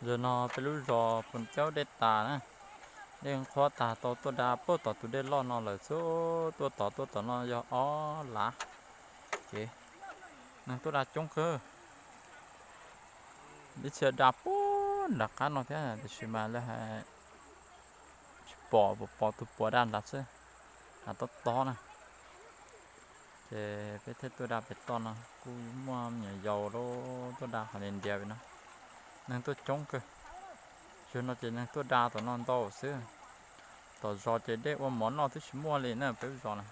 Zaum no peb lub zos Phoos Caub dej tas na, dej qhuav tas tau tuaj da puag tom tus dej loj no lawm xwb, tuaj tom tuaj tom no yog ob lav kev, neeg tuaj da coob kawg. Ib txhia da puag nram qab no thiab tiam sis mas lawv hais tsis pom, pom tus puav da nrad xwb, nrad tob tob na. Ces peb thiaj tuaj da pem toj no, kuj muaj me nyuam yaus los tuaj da qhov ntiav ntiav pem no. Neeg tuaj coob kawg, zaum no ces neeg tuaj da tom no ntau xwb. Tom zos ces dej ua mov noj twb tsis muaj li na peb lub zos na.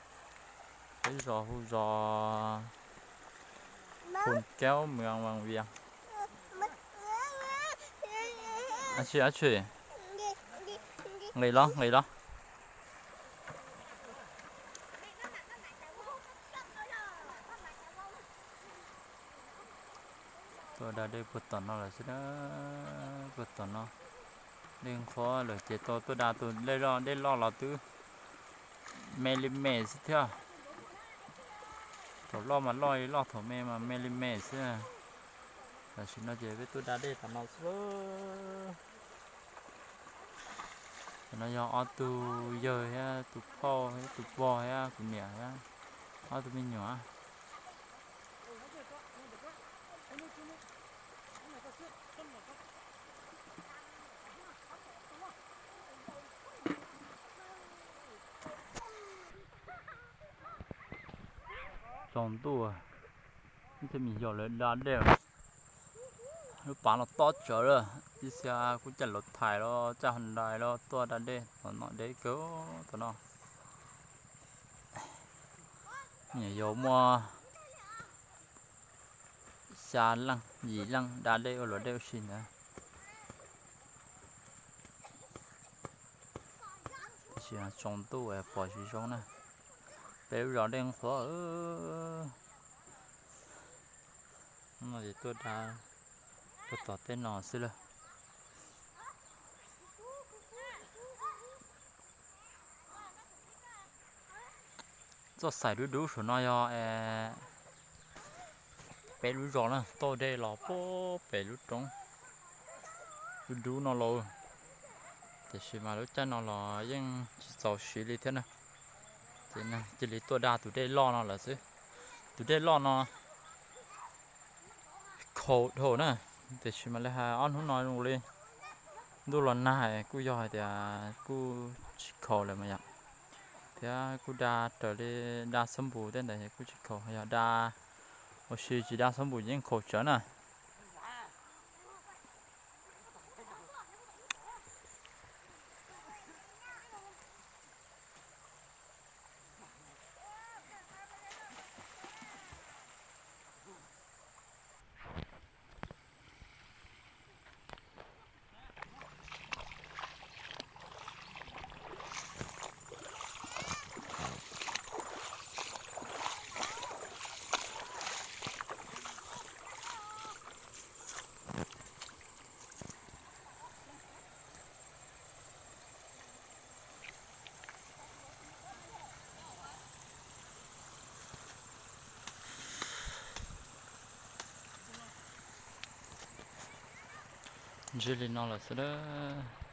Peb lub zos hu zos Phoos Caub, Moos Vas Vias. Ab tsi, ab tsi, nqis los, nqis los. Tuaj da dej puag tom no lawm xwb na, puag tom no. Dej qhuav lawm ces tau tuaj da tus dej loj, dej loj los twb me li me xwb thiab. Thaum loj mas loj li loj, thaum me mas me li me xwb. Tam sim no ces peb tuaj da dej tom no xwb. Tam no yog ob tug yawg thiab tus phauj thiab tus pog thiab kuv niam thiab ob tug me nyuam. Tsaus ntuj, ib tug me nyuam yaus lawv da dej, lub pas los tob tsawv lawm, ib txhia kuj caj laus thais los caj hos ntais los tuaj da dej tom no, deb kawg tom no. Me nyuam yaus muaj xya leej yim leej da dej ua luam dej ua si ntawd. Tab sis tsaus ntuj pom tsis zoo na. Peb lub zos dej qhuav. Hnub no ces tuaj da puag tom tej no xwb lawm. Txoj xaim dub dub saum no yog peb lub zos na, tauj dej los puag pem lub roob dub dub no lauj. Tiam sis mas lub caij no los yeej tsis txaus siv li thiab na. Ces cia li tuaj da tus dej loj no lawm xwb. Tus dej loj no khaus dhau na, tiam sis mas lawv hais ob hnub no zoo li ntuj los nag kuj yog hais tias kuj tsis khaus lawm mas yom. Thiab kuj da raws li da xab npus tej ntawd kuj tsis khaus, yog da ua si tsis da xab npus yeej khaus tsawv na. Ntsib li no lawm xwb a.